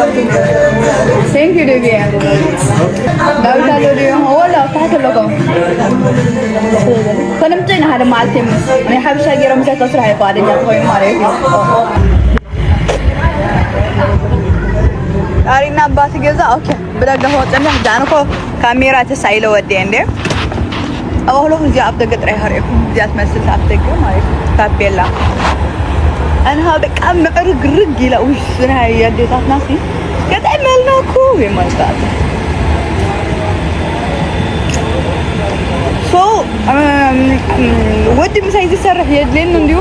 Thank you, Debbie. ዳዊት ኣሎ ድዩ? ወላ ኣብ ታሕቲ ኣለኹ። ከነምፅእ ኢና ሓደ መዓልቲ። ናይ ሓበሻ ገይሮም ምሳይ ከስራሕ እዩ፣ ፍቓደኛ ክኾይኑ ማለት እዩ። ኣሪና ኣባቲ ገዛ፣ ኦኬ። ብደገ ክወፅና፣ ሕጂ ኣነ እኮ ካሜራ ተሳኢለ ወዲአ እንዴ። ኣባህሎ እዚኣ ኣብ ደገ ጥራይ ሃሪእኩም፣ እዚኣ ትመስል ኣፍ ደገ ማለት እዩ። ታፔላ። ኣንሃ በቃ ምዕርግርግ ኢላ፣ ውይ፣ ናይ ኣዴታትና ሲ ገጠመልና እኮ ወይ ማለት። So፣ እም፣ እም፣ ወዲ ምሳይ ዝሰርሕ የድልየኒ እንድዩ፣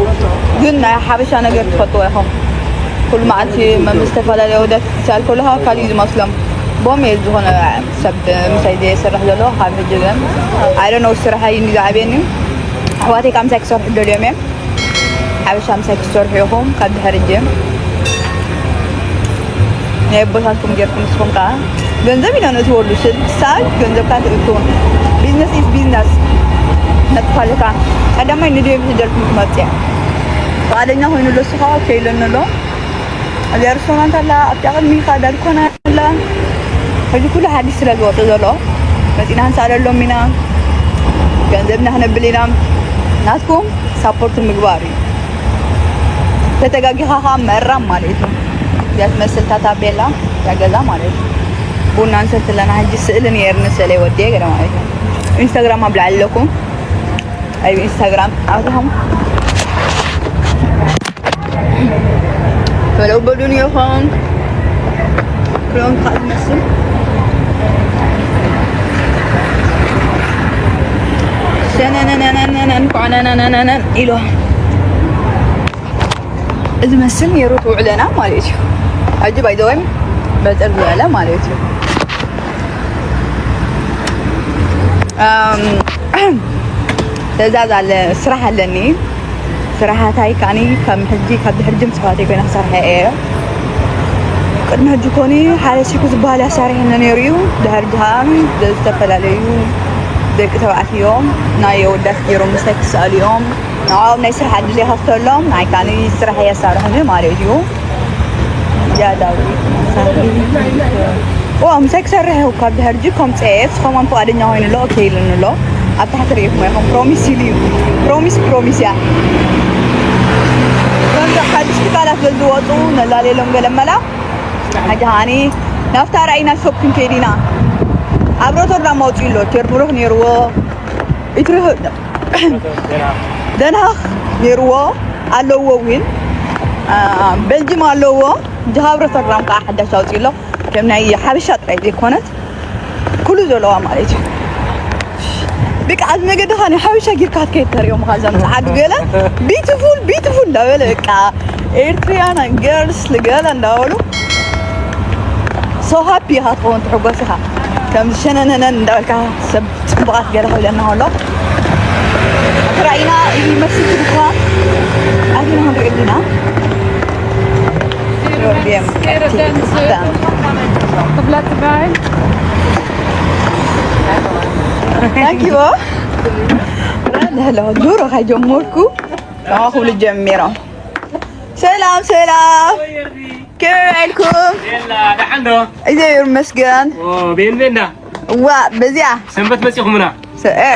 ግን ናይ ሓበሻ ነገር ትፈልጥዎ ኢኹም። ኩሉ መዓልቲ መ-፣ ምስ ዝተፈላለየ ወዳት ክትሳል ከለኻ ካልእ እዩ ዝመስሎም። ቦም እየ ዝኾነ ሰብ ምሳይ ዘየሰርሕ ዘሎ፣ ካብ ሕጂ ግን፣ I don't know፣ ስራሐይ እንድዩ ዝዓብየኒ። ኣሕዋተይ ካብ ምሳይ ክሰርሑ ደልዮም እዮም። ሓበሻ ምሳይ ክትሰርሑ ኢኹም። ካብ ድሕሪ ጅም ናይ ኣቦታትኩም ጌርኩም፣ ንስኹም ከኣ ገንዘብ ኢና ነእትወሉ። ስል-፣ ሳል ገንዘብካ ትእትውን። Business is business። ነጥፋልካ። ቀዳማይ ንድዮም ሒዘልኩም ትመጽእ። ፍቓደኛ ኮይኑ ለሱ ከኣ ከይለኒ ኣሎ። ኣብዚኣ ሬስቶራንት ኣላ፣ ኣብታ ቅድሚኻ ዳርኮና ኣላ። ሕጂ ኩሉ ሓዲሽ ስለ ዝወጽእ ዘሎ፣ መጺና ክንሳለሎም ኢና፣ ገንዘብና ክነብል ኢና። ናትኩም ሳፖርት ምግባር እዩ። ተተጋጊኻ ኸዓ ምእራም ማለት እዩ። እዚኣ ትመስል ታታቤላ እዛ ገዛ ማለት እዩ። ቡና ንሰቲ ኣለና። ሕጂ ስእሊ ነይርኒ፣ ስእለይ ወዲየ ገለ ማለት እዩ። ኢንስታግራም ኣብ ላዕሊ ኣለኩም። ኣብ ኢንስታግራም ኣትኹም ፈለው በሉኒ ኢኹም። ክሎም ካብ ዝመስል ሸነነነነነነን ኳዕነነነነነን ኢሎ እዚ መስል ነይሩ ትውዕለና ማለት እዩ። ሕጂ ባይ ዘ ወይ በጥር ዝበለ ማለት እዩ። ኣም፣ ትእዛዝ ኣለ፣ ስራሕ ኣለኒ። ስራሓታይ ከኣኒ ከም ሕጂ፣ ካብ ድሕሪ ጅም ስራሓተይ ኮይነ ክሰርሐ እየ። ቅድሚ ሕጂ ኮኒ ሓደ ሲኩ ዝበሃል ኣሳሪሕኒ ነይሩ እዩ። ድሕሪ ጅሃን ዝተፈላለዩ ደቂ ተባዕትዮ ናይ ኣወዳት ገይሮም ምስታይ ክስኣሉ እዮም። ንዕኦም ናይ ስራሕ ዕድል ይኸፍተሎም፣ ናይ ካኒ ስራሕ የሳርሑኒ ማለት እዩ። ያ ዳዊት መሳርሒ። ኦ፣ ምሳይ ክሰርሕ እዩ። ካብ ድሕር ጂ ከምፀ እየ፣ ንስኹም ፍቓደኛ ኮይኑ ኣሎ፣ ኦኬ ኢሉኒ ኣሎ። ኣብ ታሕቲ ርኢኹም ኢኹም። ፕሮሚስ ኢሉ እዩ። ፕሮሚስ፣ ፕሮሚስ እያ። ከምዚ ሓድሽ ትካላት ዘዝወፁ ነላሌሎም ገለ መላ። ሕጂ ሃኒ ናብታ ራእይና ሾፕ ክንከይድ ኢና። ኣብ ሮተርዳም ኣውፅኡ ኣሎ። ቴርብሩኽ ነይርዎ። ኢትሪኽ ደንሃኽ ነይርዎ ኣለዎ እውን፣ አ፣ ቤልጅም ኣለዎ። ጅሃብ ሮተርዳም ከዓ ሓዳሽ ኣውፅኡ ኣሎ። ከም ናይ ሓበሻ ጥራይ ዘይኮነት ኩሉ ዘለዋ ማለት እዩ። ብቃ ኣብ መገድኻ ናይ ሓበሻ ጊርካ ክትከይድ ተሪኦም ኻ ዘም ጸዓዱ ገለ ቢዩቲፉል ቢዩቲፉል እንዳበለ በቃ ኤርትሪያን ገርልስ ልገለ እንዳበሉ so happy ኢኻ ትኸውን ትሕጎስ ኢኻ። ከም ሸነነነን እንዳበልካ ሰብ ጽቡቓት ገለ ክብለና ከሎ ራእይና ይመስል ድኳን ኣዚና ክንሪኦ ዲና። ክፍለ ትግራይ ታንኪዩ። ንሕሎ ዱሮ ካጀመርኩ ካባኹም ልጀምር። ሰላም ሰላም፣ ከመይ ውዒልኩም? የላ፣ ደሓን ዶ? እግዚኣብሔር ይመስገን። ኦ፣ ቤን ቤንዳ። ዋ፣ በዚኣ ሰንበት መጺኹምና? ሰ-፣ እ፣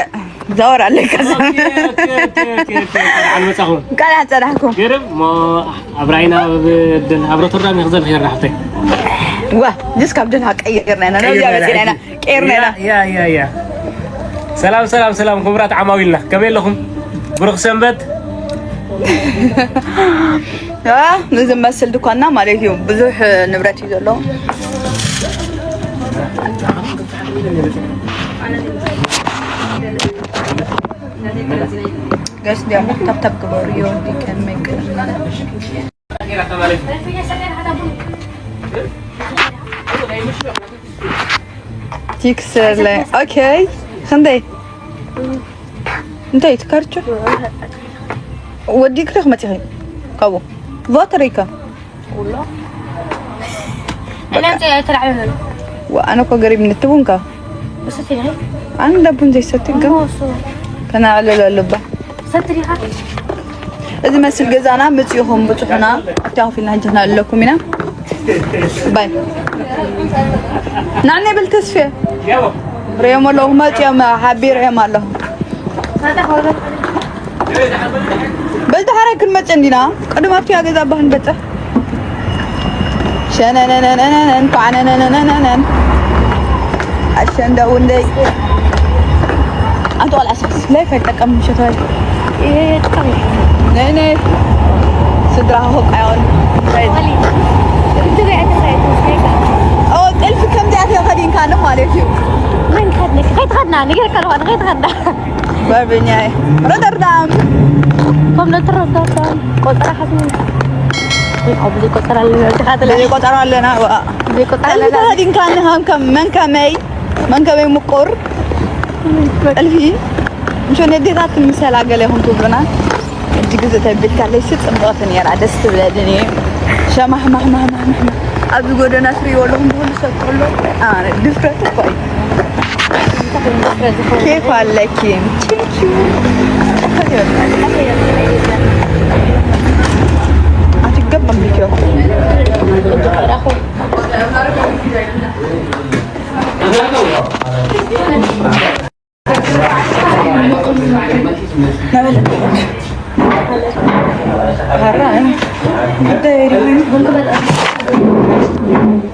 ዛወር ኣለካ። ኦኬ፣ ኦኬ፣ ኦኬ፣ ኦኬ፣ ኦኬ። ደሓን መጻኹም። እንኳዕ ደሓን ጸናሕኩም። ገርም፣ ሞ፣ ኣብ ራይና፣ ኣብ ደን፣ ኣብ ሮተርዳም ይኽዘን ኸይርና ሓፍተይ። ዋ፣ ጅስ ካብ ደን ቀይርና ኢና፣ ነዚኣ ቀይርና ኢና፣ መጺና ኢና። ቀይርና ኢና። ያ፣ ያ፣ ያ፣ ያ። ሰላም፣ ሰላም፣ ሰላም፣ ክቡራት ዓማዊልና። ከመይ ኣለኹም? ብሩኽ ሰንበት። አ፣ እዚ መስል ድኳንና ማለት እዩ። ብዙሕ ንብረት እዩ ዘሎ። ገስ ዲያሞ ታብታብ ግበሩ። ይወዲ ከመይ ቅድሚ ቲክሰር ላይ ኦኬ። ክንደይ? እንታይ ትካርቹ? ወዲ ክረኽ መጺኺ ካብኡ ቫተር ኢካ። ወላ። እኔ አንተ ተላዕበ። ወ-፣ ኣነ እኮ ገሪብኒ ትቡንካ። እሱ ትግሪ። ኣነ ዳቡን ዘይሰቲ ግን እሞ እሱ። ከናዕለል ኣለባ። ሰትሪኻ። እዚ መስል ገዛና መጺኹም ብጽሑና። ኣብቲ ኣኽፊልና ሕጂ ክናዕለለኩም ኢና። ባይ ናዕነ ብል ተስፌ ርዮም ኣለኹ። መፅኦም ሓቢረ እዮም ኣለኹ። በዚ ዳሕራይ ክንመፅእ እንዲና። ቅድም ኣብቲ ገዛ ኣባ ክንበፅሕ። ሸነነነነነን፣ ኳዕነነነነነን። ኣሸንዳ ውንደይ። ኣንቲ ቆልዓ ስክስ ላይፍ ኣይጠቀም ምሸት። ነይ፣ ነይ። ስድራ ሆቃዮን። ኦ፣ ጥልፊ ከምዚኣ ተኸዲንካ ማለት እዩ። መን ከድንኪ? ከይትኸድና፣ ንገረካ ኣለኹ፣ ከይትኸድና። ጓደኛዬ፣ ሮተርዳም። ከም ሮተርዳም ቆጸራ ሓትኒ። ወይ፣ ኣብ ብዘይ ቆጸራ ኣለና፣ ድኻ ትላ። ብዘይ ቆጸራ ኣለና፣ ዋ። ብዘይ ቆጸራ ኣለና። ተኸዲንካ ንሃም ከም መን ከመይ፣ መን ከመይ ምቁር። ጥልፊ። ምሾ ነዴታት ምሰላ ገለ ይኹን ትብሉና። እጅግ ዝተብልካለይ ሲ ጽብቕቲ ነይራ፣ ደስ ትብለኒ። ሸማሕ ማሕ ማሕ ማሕ ማሕ ማሕ። ኣብዚ ጎደና ትርእይዎ ኣለኹም፣ ብኹሉ ሰብ ከሎ፣ ኣነ ድፍረት እኮ እዩ። ኬፍ ኣለኪ። ቴንክ ዩ። ኣትገባም ቪድዮ።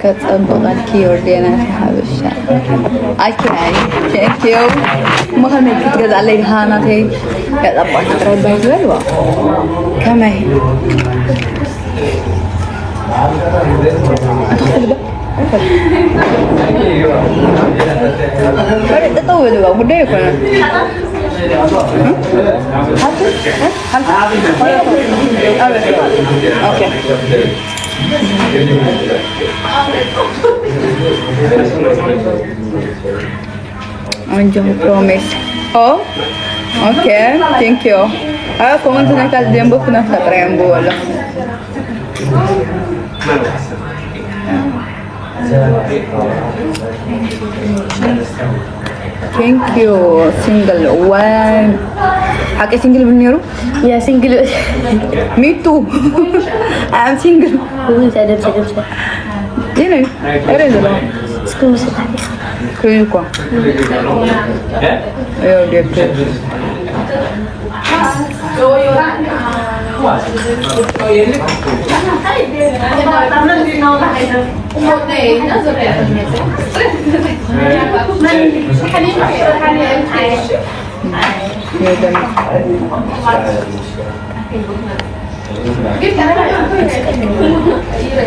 ከጸብቐልኪ ዮርዴና ሓበሻ። ኣኪ፣ ኣይ፣ ቴንክ ዩ። እሞ ከመይ ክትገዝኣለይ ድኻ ናተይ? ገጸባኪ ጥራይ ባይ ዝበል ዋ። ከመይ? ኣታ ክትብል ዶ? ጠጠው በል ዋ፣ ጉዳይ ኣይኮነን። እ? ሃብቲ? እ? ሃብቲ? ኦኬ። ኣንጆ ፕሮሚስ። ኦ፣ ኦኬ፣ ቴንክ ዩ። ኣብ ኮመንት ናይ ካልእ ደንቦ ክነፍታ ጥራይ ኣንብቦ ኣሎ። ቴንክ ዩ። ሲንግል ዋን። ሓቂ ሲንግል ብል ነይሩ? ያ ሲንግል። ሚ ቱ። ኣም ሲንግል። ውይ፣ እንታይ ደብሰ፣ ደብሰ። ይህ ነው። ኧረ፣ ዘለዋ። እስኪ ምስል ታዲያ። ክሪም እኮ። ይኸው፣ ዴፕ።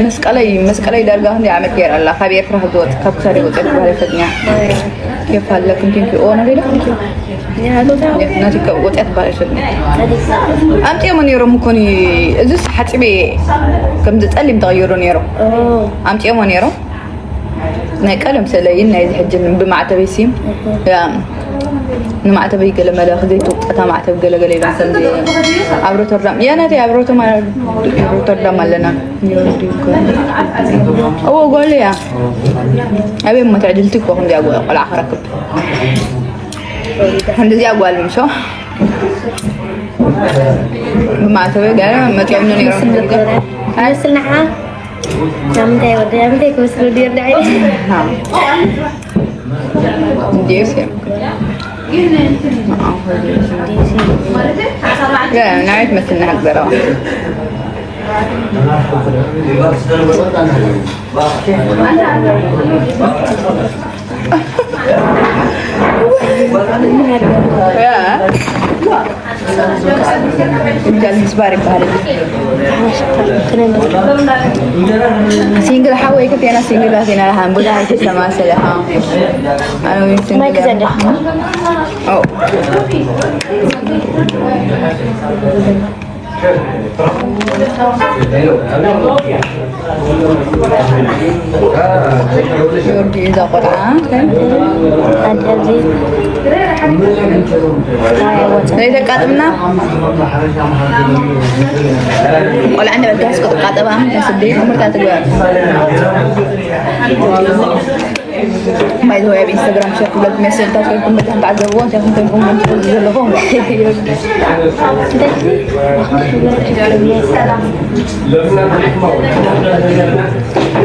መስቀለይ፣ መስቀለይ ዳርጋ ክንደይ ዓመት ገይራ ኣላ። ካብ ኤርትራ ካብ ዝወጽእ፣ ካብ ክሳደይ ወጽእ ትበሃል ኣይፈልጥን እያ። ኬፍ ኣለክን፣ ቴንክ ዩ። ኦ፣ ናተይ ዶ? ናተይ ካብ ወጽእ ትበሃል ኣይፈልጥን። ኣምጺኦሞ ነይሮም እኮ ኒ-፣ እዚስ ሓጺበ ከም ዝጸሊም ተቐይሩ ነይሩ። ኣምጺኦሞ ነይሮም። ናይ ቀደም ስለይን ናይዚ ሕጂ ብማዕተበይ ሲም። ያ፣ ንማዕተበይ ገለ መለ ዘይትውቀታ ማዕተብ ገለ ገለ ኢሎም ከምዚ ኣብ ሮተርዳም። ያ፣ ናተይ ኣብ ሮተማ-፣ ሮተርዳም ኣለና። እዎ፣ ጓል እያ። ኣበይ እሞ ትዕድልቲ እኮ ከምዚኣ ጓ-፣ ቆልዓ ክረክብ። ከምዚኣ ጓል ምሾ። ብማዕተበይ ገለ መጺኦም ነይሮም። ይመስል ንዓ። ናምንታይ ወደ ናምንታይ ክመስል ወዲ ይርዳዕ ኢለ። እንዴ፣ ሴ-፣ ያ፣ ናይት መስልና ሀገረዋ። ያ። እንጃል ምስባር ይባላል። ሲንግል ሓወይ ክቴና ሲንግል ኣቴና ለሃን ቡዳ ሃይ ተሰማ ሰለሃ። ኣነ ወይ ሲንግል ማይክ ዘንዳ። ኦ። ዮርዲ እዛ ቆልዓ። ዘይተቃጥምና ቆልዓ እንደ በጋስ ክትቃጠባ ስደይ ትምህርታ ትግበር። ባይ ዘ ወይ ኣብ ኢንስታግራም ሸር ክብለኩም፣ ሜሴጅ እንታይ ኮይንኩም በጣም ተዓዘብዎ፣ እንታይ ኮይንኩም ትፈልጡ ዘለኹም። ዮርዲ። ስለዚ፣ ኣኹም ትብሎ ትኽክል። ለምን አትልክም?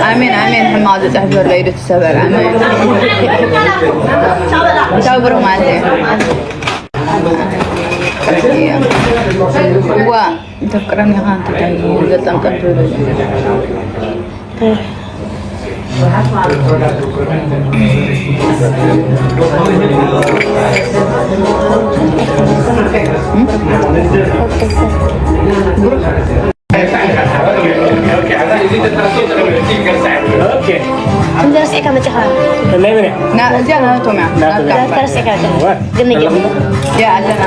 ኣሜን ኣሜን። ሕማቕ ዝጽሕፍ ዘሎ ኢዱ ትሰበር። ኣሜን። ቻው ብሩኽ መዓልቲ። ዋ እንተፍቅረኒ ኢኻ እንተታይ ዘጠምጠም ትብል። እንጀራ ስዒካ መፂኻ ናይ መን እያ? ና እዚኣ ናቶም እያ። ናቶም እያ። ተረሲዕካ ግን ግን ያ ኣለና።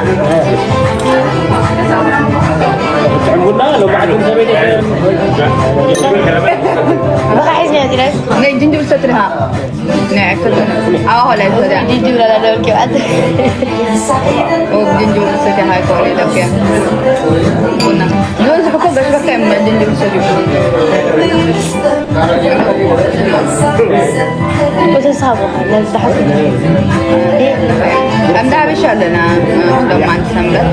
ጥዕም ቡና ሎማዕድን ሰበይቲ በቃ ሒዝና ዚረ ናይ ጅንጅብል ሰትሪሃ ናይ ኣክል ኣዋ ሆላይ ሰዳ ጅብላ ላለወልኪ ኦ ጅንጅብል ሰትሪሃ ይኮነ ኢለኩ ቡና ዝበዝሕ እኮ በሽበካ እዮም ጅንጅብል ሰትሪሃ ወተሳቡ ነብዛሕቱ እንዳ ሓበሻ ኣለና ሎማዓንቲ ሰንበት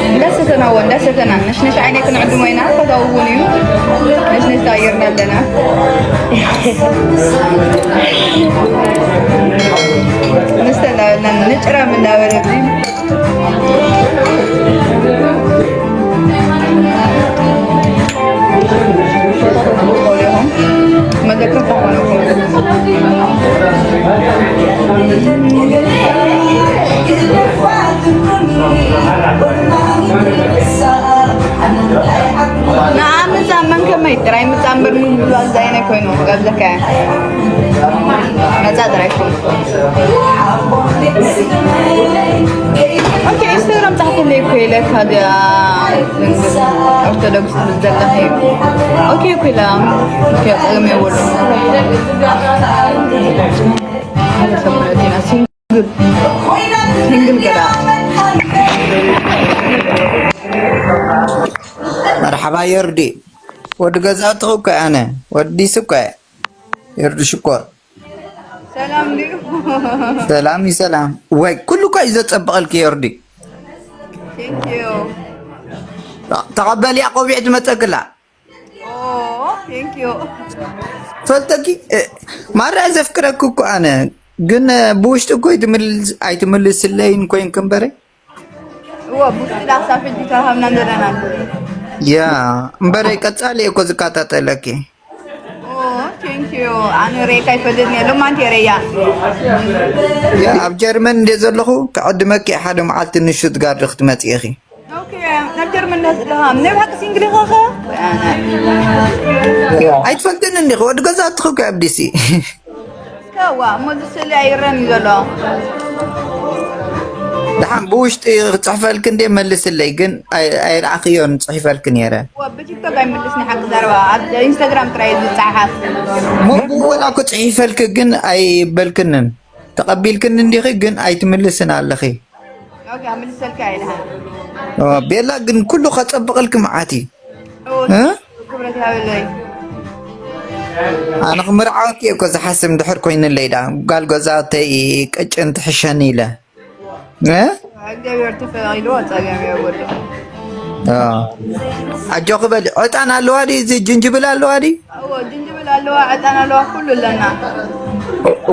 እንዳሰተና እዎ እንዳሰተና ነሽነሽ ዓይነይ ክንዕድሞ ኢና ፈታዊ እውን እዩ ነሽነሽ ተቐይርና ኣለና ንስተና ንጭረም እናበለብኝ ንኣመፃ መን ከመይ ጥራይ ምፃ እምበር ምግቢ ብዛይነ ኮይኑ ጋብዘካ መፃ ጥራይ ኮይኑ ኦኬ ኢንስታግራም ፃሕፍለይ እኮ ኢለካ ድኣ ኦርቶዶክስ ትብል ዘለኺ ኦኬ እኮ ኢላ ኦኬ ፀገም የብሉ ሲንግል ሲንግል ገዳ መርሓባ ዮርዲ ወዲ ገዛእትኹ እኮ ኣነ ወዲ ዲስ እኮ ዮርዲ ሽኮር ሰላም ድዩ ሰላም እዩ ሰላም ወይ ኩሉ እኮ እዩ ዘፀብቐልኪ ዮርዲ ቴንኪዩ ተቐበልያ ቆቢዕ ትመፀክላ ኦ ቴንኪዩ ፈልጠኪ ማራ ዘፍቅረክ እኮ ኣነ ግን ብውሽጢ እኮ ኣይትምልስ- ኣይትምልስለይን ኮይንክ እምበረ እዎ ብውሽጢ ዳሳ ሕጂ ተራሃብና ዘለና ያ እምበረ ቀፃሊ እኮ ዝከታተለኪ ኦ ቴንኪዩ ኣነ ሬካ ይፈልጥኒ ሎማንቲ ሬያ ያ ኣብ ጀርመን እንደ ዘለኹ ክዕድመኪ ሓደ መዓልቲ ንሹትጋርድ ክትመፂ ኢኺ ኦኬ ናብ ጀርመን ዳ ዘለኻ ናይ ብሓቂ ሲንግል ኢኻ ኸ ኣይትፈልጥን እንዲኺ ወዲ ገዛ ትኽኮ ኣብ ዲሲ ከዋ እሞ ዝስእሊ ኣይረን እዩ ዘሎ ደሓን ብውሽጢ ክፅሕፈልክ እንደ መልስለይ ግን ኣይ- ኣይረኣኽዮን ፅሒፈልክ ነይረ ዋ ብቲክቶክ ኣይምልስኒ ሓቂ ዘረባ ኣብ ኢንስታግራም ጥራይ እዩ ዝፀሓፍ ሞንጎ ወላ እኮ ፅሒፈልክ ግን ኣይበልክንን ተቐቢልክን እንዲኺ ግን ኣይትምልስን ኣለኺ ኦኬ ምልሰልካ ይልሃ ኦ፣ ቤላ ግን ኩሉ ከፀብቕልክ መዓት እዩ እ? ክብረት ይሃበለይ ኣነ ክምርዓወኪ እኮ ዝሓስብ እንድሕር ኮይንለይ ዳ ጋል ገዛተይ ቅጭን ትሕሸኒ ኢለ እ? እግዚኣብሔር ተፈቒድዎ ፀገም የብሉ ኦ። ኣጆኺ በሊ ዕጣን ኣለዋ ዲ እዚ ጅንጅብል ኣለዋ ዲ እዎ ጅንጅብል ኣለዋ ዕጣን ኣለዋ ኩሉ ኣለና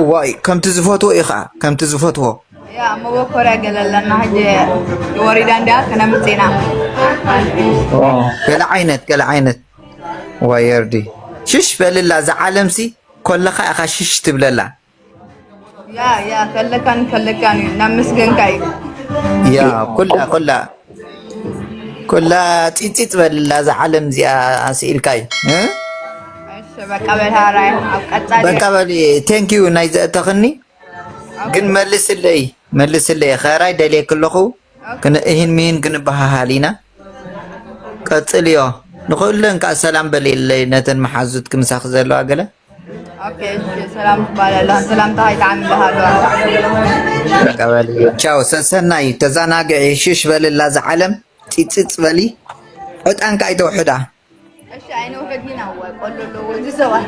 እዋይ ከምቲ ዝፈትዎ እዩ ከዓ ከምቲ ዝፈትዎ ያ መበኮርያ ገለ ኣለና ሕጂ ወሪዳ እንዲያ ከነምፅና ገለ ዓይነት ገለ ዓይነት ዋየርዲ ሽሽ በልላ እዛ ዓለምሲ ኮለኻ ኢኻ ሽሽ ትብለላ ያ ያ ከለካን ከለካን እዩ እናመስገንካ እዩ ያ ኩላ ኩላ ኩላ ፂፂፅ በልላ እዛ ዓለም እዚኣ ስኢልካ እዩ እ? እሺ በቃ በልሃራይ ኣብ ቀፃሊ በቃ በሊ ቴንኪዩ ናይ ዘእተኽኒ ግን መልስለይ መልስለይ ኸራይ ደልየክ ኣለኹ ክን እሂን ምሂን ክንበሃሃል ኢና ቀፅልዮ ንኹለን ከዓ ሰላም በልየለይ ነተን መሓዙት ክምሳኽ ዘለዋ ገለ ኦኬ እሺ ሰላም ትባል ኣለኻ ሰላምታ ኣይጣዕም ኣለኻ ኣለዋ ቀበል ቻው ሰሰናይ ተዘናግዒ ሽሽ በልላ ዝዓለም ፂፅፅ በሊ ዕጣንካ ኣይተውሕዳ እሺ፣ ኣይነ ውሕድ ግን ኣወ ቆሎ ኣለዎ እዚ ሰብኣይ።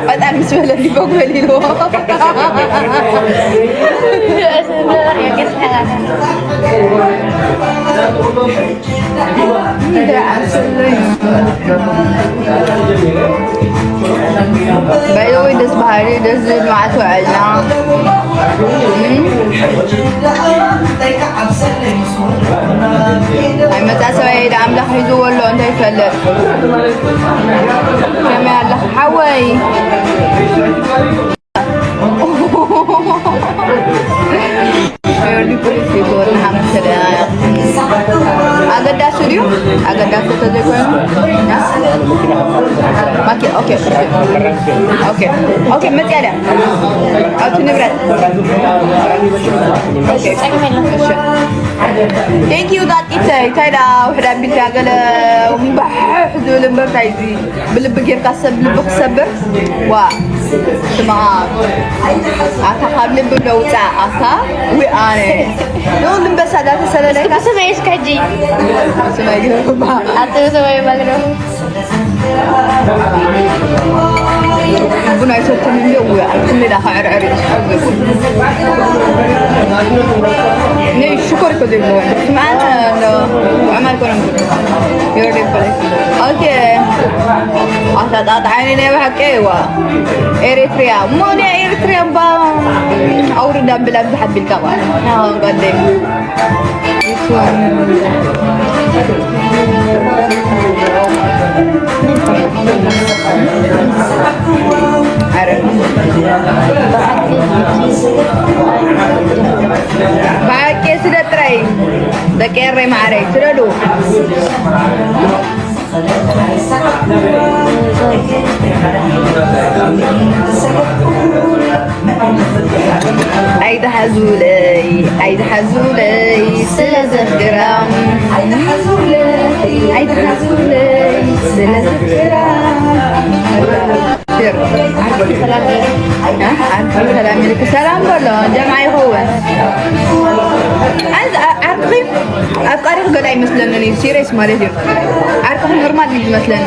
በጣም ምስ በለኒ ቦግ በል ኢልዎ። ባይዘወይ ደስ በሃሊ፣ ደስ ዝብል መዓልቲ ውዕልና። ኣይመፃ ሰብኣይ ኢድ ኣምላኽ ሒዝዎ ኣሎ እንታይ ይፈልጥ። ከመይ ኣለኻ ሓወይ? ኣገዳሲ ድዩ? ኣገዳሲ ተዘይኮይኑ ማኪ ኦኬ ኦኬ ኦኬ መፅያ ድያ ኣብቲ ንብረት ቴንክ ዩ ጣጢተ እንታይ ዳ ውሕድ ኣቢልካ ገለ ባሕሕ ዝብል እምበር እንታይ እዚ ብልቢ ጌርካ ሰብ ልቢ ክሰብር ዋ ስማ ኣታ ካብ ልቢ ለውፃ ኣታ ዊ ኣነ ንኹሉ እምበሳ ዳተሰለለካ ስመይ እስከ ሕጂ ስመይ ገርማ ኣተ ሰማይ ባግዶ ቡና ይሰትም እንደ ዊ ኣልኩም ሜዳ ከዕርዕር ነይ ሽኮር እኮ ዘይብልዎ ስምዓን ኣማይ ኮነ ይወርድ ይበለ ኦኬ ኣሳጣጥ ዓይኒ ናይ ብሓቂ ዋ ኤሪትሪያ እሞ ናይ ኤሪትሪያ እባ ኣውርዳ ብላ ብዝሓት ቢልካ ባ ናቐንቀደይ ብሓቂ ስደድ ጥራይ ደቂ ኤረይ ማዓረይ ስደዱ ኣይትሓዙለይ ኣይትሓዙለይ ስለ ዘፍቅራ ኣይትሓዙለይ ስለ ዘፍቅራ ሰላም ሰላም ሰላም በሎ ጀምዓ ይኸውን ዓርክኺ ኣፍቃሪኺ ገለ ኣይመስለንን እዩ ሲሪየስ ማለት እዩ ዓርክኺ ኖርማል እዩ ዝመስለኒ